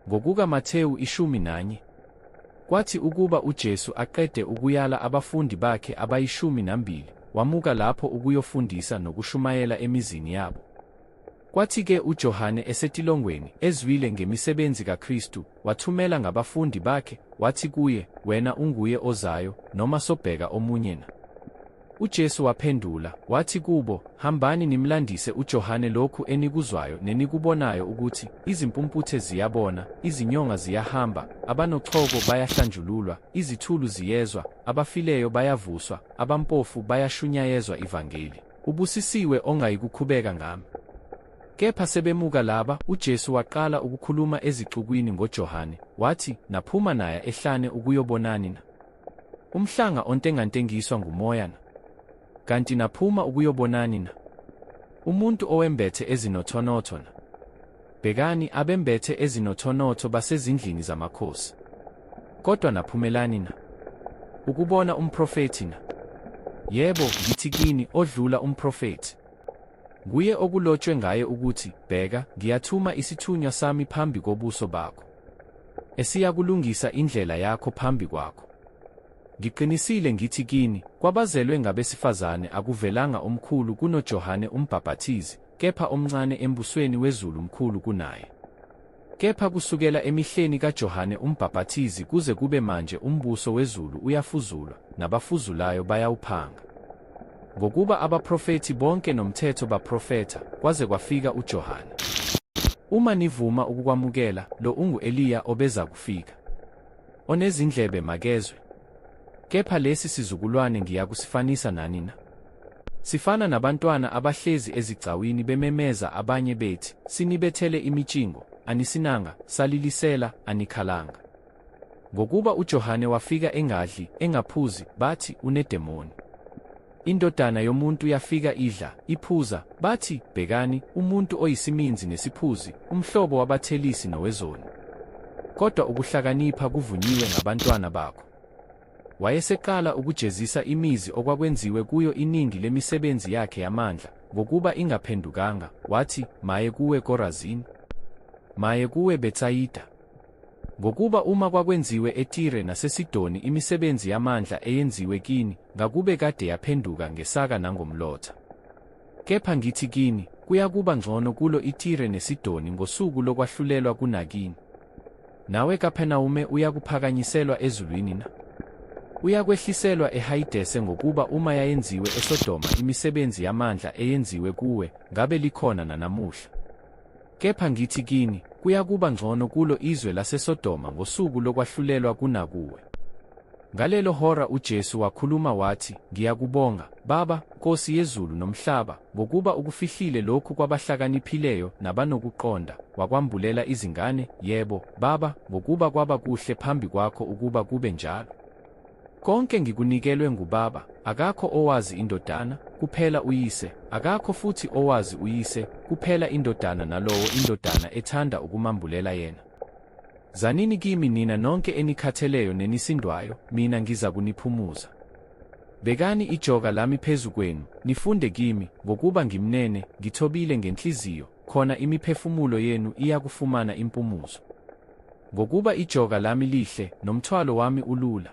Ngokuka Mathewu 11. Kwathi ukuba uJesu aqede ukuyala abafundi bakhe abayishumi nambili, wamuka lapho ukuyofundisa nokushumayela emizini yabo. Kwathi-ke uJohane esetilongweni, ezwile ngemisebenzi kaKristu, wathumela ngabafundi bakhe, wathi kuye, Wena unguye ozayo, noma sobheka omunye na? UJesu waphendula, wathi kubo, Hambani nimlandise uJohane lokhu enikuzwayo nenikubonayo ukuthi, izimpumputhe ziyabona, izinyonga ziyahamba, abanochoko bayahlanjululwa, izithulu ziyezwa, abafileyo bayavuswa, abampofu bayashunyayezwa ivangeli. Ubusisiwe ongayikukhubeka ngami. Kepha sebemuka laba, uJesu waqala ukukhuluma ezixukwini ngoJohane, wathi, Naphuma naya ehlane ukuyobonani na? Umhlanga ontengantengiswa ngumoya na? Kanti naphuma ukuyobonani na? Umuntu owembethe ezinothonotho na? Bhekani, abembethe ezinothonotho basezindlini zamakhosi. Kodwa naphumelani na? Ukubona umprofethi na? Yebo, ngithi kini, odlula umprofethi. Nguye okulotshwe ngaye ukuthi, Bheka, ngiyathuma isithunywa sami phambi kobuso bakho, esiyakulungisa indlela yakho phambi kwakho. Ngiqinisile ngithi kini, kwabazelwe ngabesifazane akuvelanga omkhulu kunoJohane uMbhapathizi, kepha omncane embusweni wezulu mkhulu kunaye. Kepha kusukela emihleni kaJohane uMbhapathizi kuze kube manje umbuso wezulu uyafuzulwa, nabafuzulayo bayawuphanga. Ngokuba abaprofethi bonke nomthetho baprofetha, kwaze kwafika uJohane. Uma nivuma ukukwamukela, lo ungu-Eliya obezakufika. Onezindlebe makezwe. Kepha lesi sizukulwane ngiyakusifanisa nani na? Sifana nabantwana abahlezi ezigcawini bememeza abanye bethi, Sinibethele imitshingo, anisinanga, salilisela, anikhalanga. Ngokuba uJohane wafika engadli, engaphuzi, bathi, Unedemoni. INdodana yomuntu yafika idla, iphuza, bathi, Bhekani, umuntu oyisiminzi nesiphuzi, umhlobo wabathelisi nowezoni. Kodwa ukuhlakanipha kuvunyiwe ngabantwana bakho. Wayeseqala ukujezisa imizi okwakwenziwe kuyo iningi lemisebenzi yakhe yamandla, ngokuba ingaphendukanga, wathi, Maye kuwe Korazini! Maye kuwe Betsayida! Ngokuba uma kwakwenziwe eTire naseSidoni imisebenzi yamandla eyenziwe kini, ngakube kade yaphenduka ngesaka nangomlotha. Kepha ngithi kini, kuyakuba ngcono kulo iTire neSidoni ngosuku lokwahlulelwa kunakini. Nawe Kapernawume uyakuphakanyiselwa ezulwini na? Uyakwehliselwa eHayidese ngokuba uma yayenziwe eSodoma imisebenzi yamandla eyenziwe kuwe, ngabe likhona nanamuhla. Kepha ngithi kini, kuyakuba ngcono kulo izwe laseSodoma ngosuku lokwahlulelwa kunakuwe. Ngalelo hora uJesu wakhuluma wathi, Ngiyakubonga, Baba, Nkosi yezulu nomhlaba, ngokuba ukufihlile lokhu kwabahlakaniphileyo nabanokuqonda, wakwambulela izingane, yebo, Baba, ngokuba kwaba kuhle phambi kwakho ukuba kube njalo. Konke ngikunikelwe nguBaba, akakho owazi iNdodana, kuphela uYise, akakho futhi owazi uYise, kuphela iNdodana nalowo iNdodana ethanda ukumambulela yena. Zanini kimi nina nonke enikhatheleyo nenisindwayo, mina ngizakuniphumuza. Bekani ijoka lami phezu kwenu, nifunde kimi, ngokuba ngimnene, ngithobile ngenhliziyo, khona imiphefumulo yenu iyakufumana impumuzo. Ngokuba ijoka lami lihle, nomthwalo wami ulula.